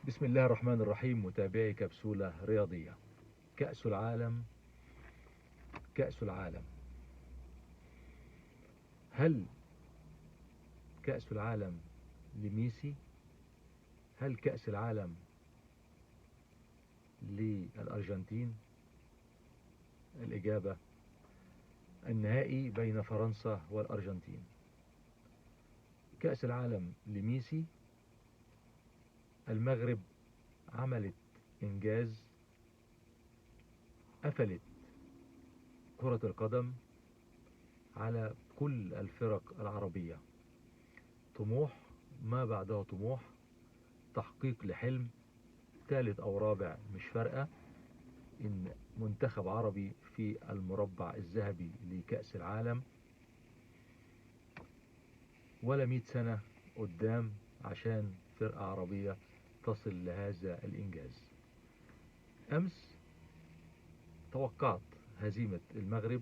بسم الله الرحمن الرحيم. متابعي كبسولة رياضية، كأس العالم، كأس العالم، هل كأس العالم لميسي؟ هل كأس العالم للأرجنتين؟ الإجابة النهائي بين فرنسا والأرجنتين. كأس العالم لميسي. المغرب عملت إنجاز، قفلت كرة القدم على كل الفرق العربية. طموح ما بعده طموح، تحقيق لحلم ثالث أو رابع مش فارقة، إن منتخب عربي في المربع الذهبي لكأس العالم ولا 100 سنة قدام عشان فرقة عربية تصل لهذا الإنجاز. أمس توقعت هزيمة المغرب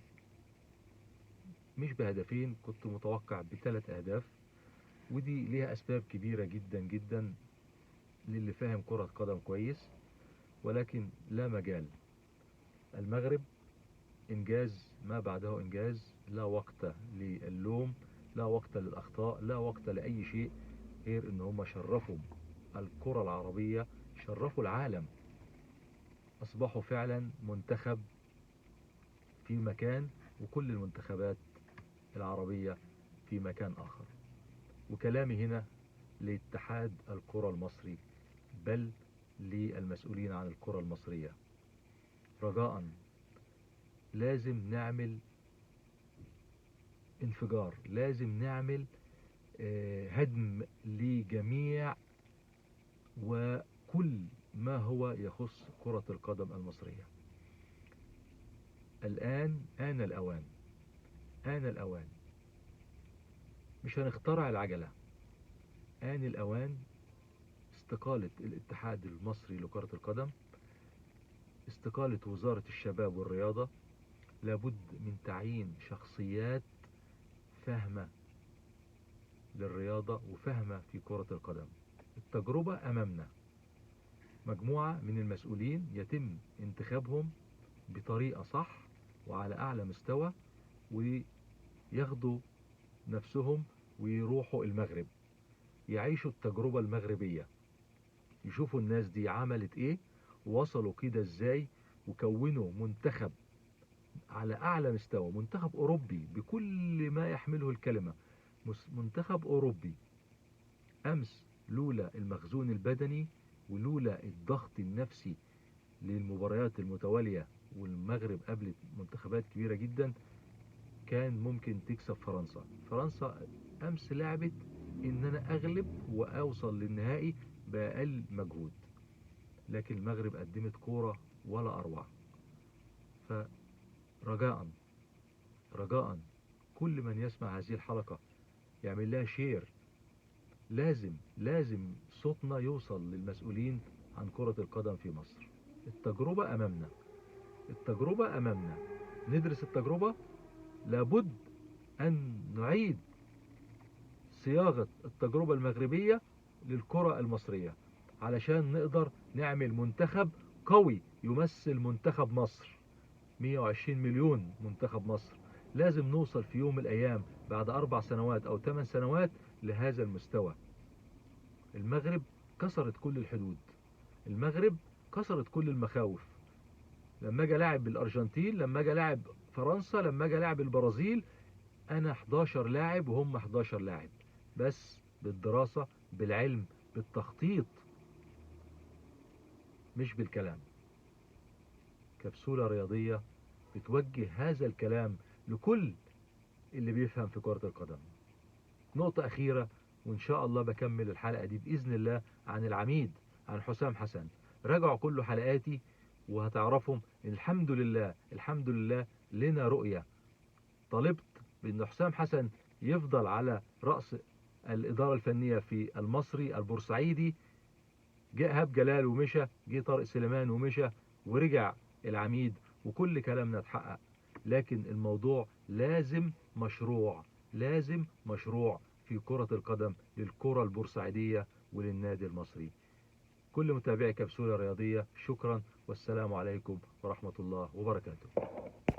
مش بهدفين، كنت متوقع ب3 أهداف، ودي ليها أسباب كبيرة جدا جدا للي فاهم كرة قدم كويس، ولكن لا مجال. المغرب إنجاز ما بعده إنجاز، لا وقت للوم، لا وقت للأخطاء، لا وقت لأي شيء غير إن هم شرفوا الكرة العربية، شرفوا العالم، أصبحوا فعلا منتخب في مكان وكل المنتخبات العربية في مكان آخر. وكلامي هنا لاتحاد الكرة المصري، بل للمسؤولين عن الكرة المصرية، رجاء لازم نعمل انفجار، لازم نعمل هدم لجميع وكل ما هو يخص كرة القدم المصرية. الآن آن الأوان، آن الأوان، مش هنخترع العجلة، آن الأوان استقالة الاتحاد المصري لكرة القدم، استقالة وزارة الشباب والرياضة. لابد من تعيين شخصيات فاهمة للرياضة وفاهمة في كرة القدم. التجربة أمامنا، مجموعة من المسؤولين يتم انتخابهم بطريقة صح وعلى أعلى مستوى، وياخدوا نفسهم ويروحوا المغرب، يعيشوا التجربة المغربية، يشوفوا الناس دي عملت ايه، ووصلوا كده ازاي، وكونوا منتخب على أعلى مستوى، منتخب أوروبي بكل ما يحمله الكلمة، منتخب أوروبي. أمس لولا المخزون البدني ولولا الضغط النفسي للمباريات المتوالية، والمغرب قابلت منتخبات كبيرة جدا، كان ممكن تكسب فرنسا. فرنسا أمس لعبت إن أنا أغلب وأوصل للنهائي بأقل مجهود، لكن المغرب قدمت كورة ولا أروع. فرجاء رجاء كل من يسمع هذه الحلقة يعمل لها share، لازم صوتنا يوصل للمسؤولين عن كرة القدم في مصر. التجربة أمامنا، التجربة أمامنا، ندرس التجربة، لابد أن نعيد صياغة التجربة المغربية للكرة المصرية علشان نقدر نعمل منتخب قوي يمثل منتخب مصر. 120 مليون منتخب مصر، لازم نوصل في يوم من الأيام بعد 4 سنوات أو 8 سنوات لهذا المستوى. المغرب كسرت كل الحدود، المغرب كسرت كل المخاوف. لما اجي لاعب الأرجنتين، لما اجي لاعب فرنسا، لما اجي لاعب البرازيل، أنا 11 لاعب وهم 11 لاعب، بس بالدراسة، بالعلم، بالتخطيط، مش بالكلام. كبسولة رياضية بتوجه هذا الكلام لكل اللي بيفهم في كرة القدم. نقطة أخيرة، وإن شاء الله بكمل الحلقة دي بإذن الله، عن العميد، عن حسام حسن. راجعوا كل حلقاتي وهتعرفهم. الحمد لله، الحمد لله لنا رؤية. طالبت بأن حسام حسن يفضل على رأس الإدارة الفنية في المصري البورسعيدي. جاء إيهاب جلال ومشى، جه طارق سليمان ومشى، ورجع العميد، وكل كلامنا اتحقق. لكن الموضوع لازم مشروع، لازم مشروع في كرة القدم للكرة البورسعيدية وللنادي المصري. كل متابعي كبسولة رياضية، شكرا والسلام عليكم ورحمة الله وبركاته.